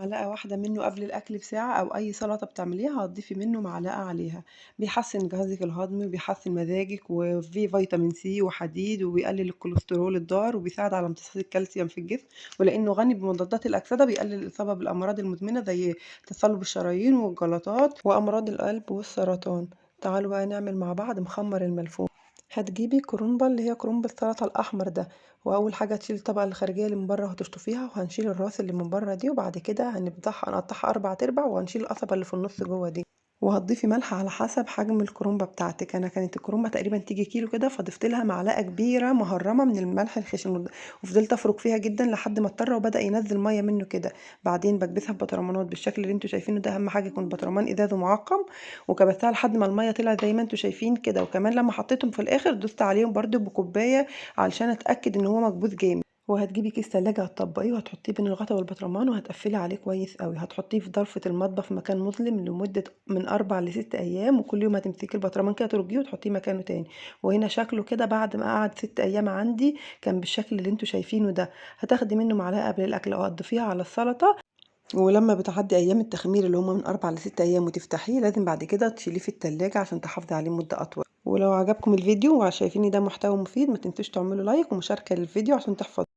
معلقة واحدة منه قبل الأكل بساعة، أو أي سلطة بتعمليها هتضيفي منه معلقة عليها. بيحسن جهازك الهضمي وبيحسن مزاجك، وفيه فيتامين سي وحديد، وبيقلل الكوليسترول الضار، وبيساعد على امتصاص الكالسيوم في الجسم، ولأنه غني بمضادات الأكسدة بيقلل الإصابة بالأمراض المزمنة زي تصلب الشرايين والجلطات وأمراض القلب والسرطان. تعالوا بقى نعمل مع بعض مخمر الملفوف. هتجيبي كرنبة اللي هي كرنب السلطة الأحمر ده، وأول حاجة تشيل الطبقة الخارجية اللي من بره وهتشطفيها، وهنشيل الراس اللي من بره دي، وبعد كده هنفتحها هنقطعها 4 ارباع، وهنشيل القصبة اللي في النص جوه دي. وهتضيفي ملح على حسب حجم الكرنبة بتاعتك. أنا كانت الكرنبة تقريبا تيجي كيلو كده، فضفت لها معلقة كبيرة مهرمة من الملح الخشن، وفضلت افرك فيها جدا لحد ما اضطر وبدأ ينزل مية منه كده. بعدين بكبسها في بطرمانات بالشكل اللي انتوا شايفينه ده، اهم حاجة يكون بطرمان ازاز معقم، وكبستها لحد ما المية طلعت زي ما انتوا شايفين كده. وكمان لما حطيتهم في الاخر دوست عليهم برده بكوبايه علشان اتاكد ان هو مكبوس جامد. وهتجيبي كيس تلاجة هتطبقيه وهتحطيه بين الغطا والبطرمان، وهتقفلي عليه كويس قوي. هتحطيه في ضرفة المطبخ في مكان مظلم لمدة من 4 ل6 ايام، وكل يوم هتمسكي البطرمان كده ترجيه وتحطيه مكانه تاني. وهنا شكله كده بعد ما قعد 6 ايام عندي كان بالشكل اللي انتوا شايفينه ده. هتاخدي منه معلقة قبل الاكل او هتضيفيها على السلطة. ولما بتعدي ايام التخمير اللي هما من 4 ل6 ايام وتفتحيه، لازم بعد كده تشيليه في التلاجة عشان تحافظي عليه مدة اطول. ولو عجبكم الفيديو وشايفين ده محتوى مفيد، ما تنسوش تعملوا like ومشاركة للفيديو عشان تحفظوا.